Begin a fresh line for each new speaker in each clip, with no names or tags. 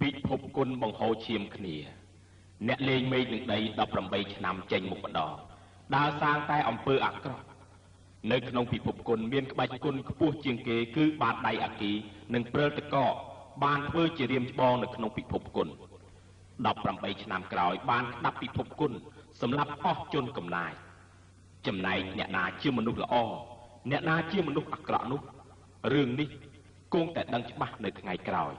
ពិភពគុណបង្ហូរឈាមគ្នាអ្នកលេងមេឃនឹងដី18ឆ្នាំចេញមុខម្ដងដើរសាងតែអំពើអាក្រក់នៅក្នុងពិភពគុណមានក្បាច់គុណខ្ពស់ជាងគេគឺបាតដៃអាគីនិងព្រិលតកបានធ្វើជារៀមច្បងនៅក្នុងពិភពគុណ18ឆ្នាំក្រោយបានក្តាប់ពិភពគុណសម្រាប់អស់ជនកំណាយចំណែកអ្នកណាជាមនុស្សល្អអ្នកណាជាមនុស្សអាក្រក់នោះរឿងនេះគង់តែដឹងច្បាស់នៅថ្ងៃក្រោយ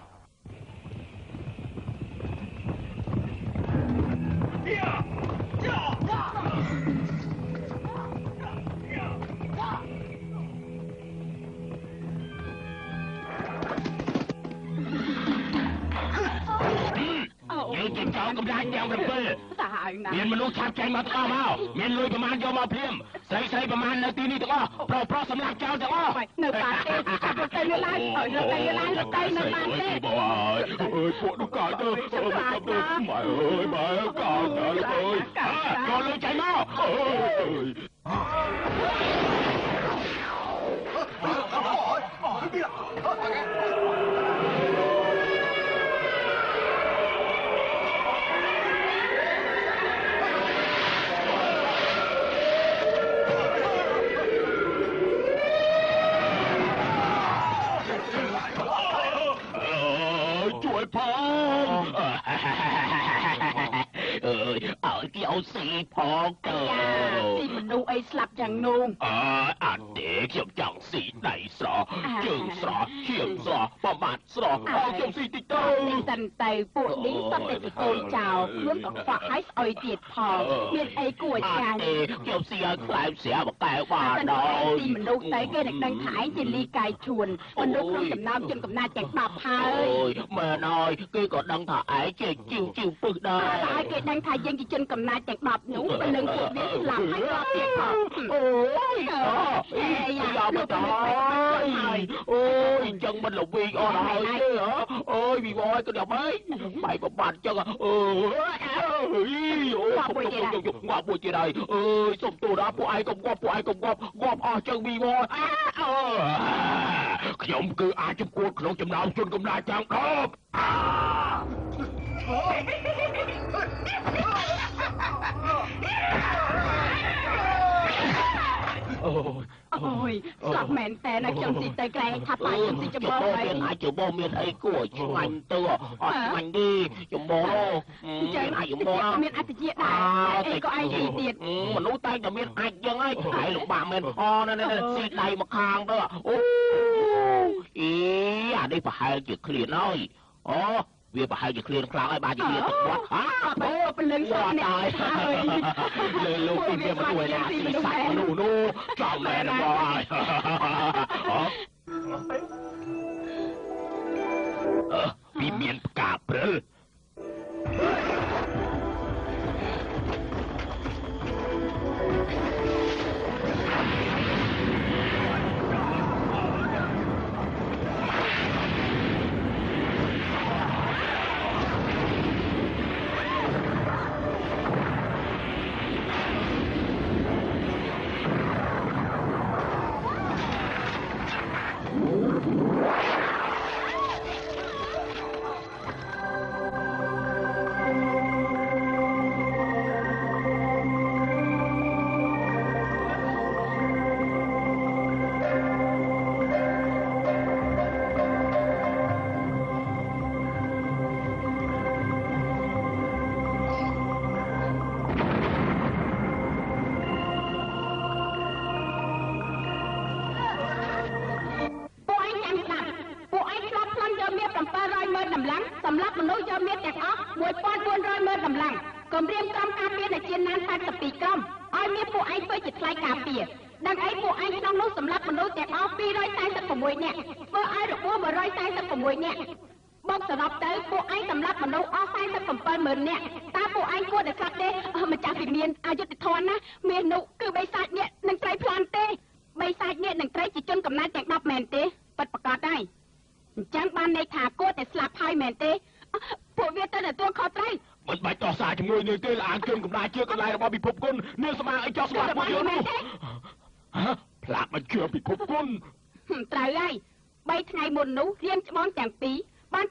យើងជាចោលកំឡាញ់យ៉ាង7មានមនុស្សឆាប់ចេញមកទាំងអស់មកមានលុយប្រមាណយកមកភ្លាមស្រីស្រីប្រមាណនៅទីនេះទាំងអស់ប្រុសប្រុសសម្រាប់ចោលទាំងអស់
នៅបានទេឆាប់ទៅលឿនឡើងទៅលឿនឡើងទៅនៅបានទេ
បងអើយអើយពួកនោះកាយទៅម៉ែអើយម៉ែកាយទៅអើយចូលលុយចេញមកអើយផងអើយឲ្យគេឲ្យស៊ីផងទៅ
ស៊ីមនុស្សអីស្លាប់យ៉ាងនោះ
អើអត់ទេខ្ញុំចង់ស៊ីដៃស្រស់ជើងស្រស់ឈាមស្រស់ប្រមាថស្រស់ឲ្យខ្ញុំស៊ីតិចទៅ
សិនទៅពួកនេះសុទ្ធតែជាកូនចៅខ្លួនកខ្វក់ឲ្យស្អុយទៀតផងមានអីគួរចាញ់
ទេខ្ញុំស៊ីឲ្យខ្លែមស្រាមកែវបានដល់
ស៊ីមនុស្សទៅគេនឹងដឹងថាឯងជាលីកាយឈួនមនុស្សក្នុងចំណោមជនកំណាចទាំង10ហើយ
អូយមែនហើយគេក៏ដឹងថាឯងជាជីវជីវពឹសដែរ
ហើយគេដឹងថាយើងជាជនកំណាចទាំង10នោះព្រលឹងពួកវាស្លាប់ហើយរាប់ទៀតផង
អូយយ៉ាមកដល់អូយអញ្ចឹងមិនលវីងអស់ហើយទេហ៎អើយវីវយក៏ដល់ហើយបាយបបាត់ចឹងអើយអូងាប់មួយទៀតងាប់មួយទៀតហើយអើយសុំទោសដល់ពួកឯងកុំងាប់ពួកឯងកុំងាប់ងាប់អស់ចឹងវីវយខ្ញុំគឺអាចចំគួតក្នុងចំណោមជនកំណាចទាំង10
អូយស្លាប់មែនតើណាខ្ញុំស៊ីទៅក្រែងថាប៉ាខ្ញុំស៊ីច្បងហើយ
មានអាចច្បងមានអីគួរឆ្ងាញ់ទៅអត់ឆ្ងាញ់ទេច្បង
ចឹងអាចច្បងមានអតិជាដែរអីក៏ឯងស៊ីទៀត
មនុស្សតែតែមានអាចចឹងហើយឯងលំបាកមែនអូនេះស៊ីដៃមកខាងទៅអូអីអានេះប្រហែលជាឃ្លានហើយអូវាប្រហែលជាឃ្លានខ្លាំងហើយបានជាឃ្លានទឹកមាត់
ហាអូព្រលឹងស្លាប់ហើយ
លើលោកទីវាមកជួយណាស៊ីសាច់មនុស្សនោះចំមែនបងហើយពីមានផ្កាព្រិល
ត្រូវហើយ3ថ្ងៃមុននោះរៀមច្បងទាំងពីរបាន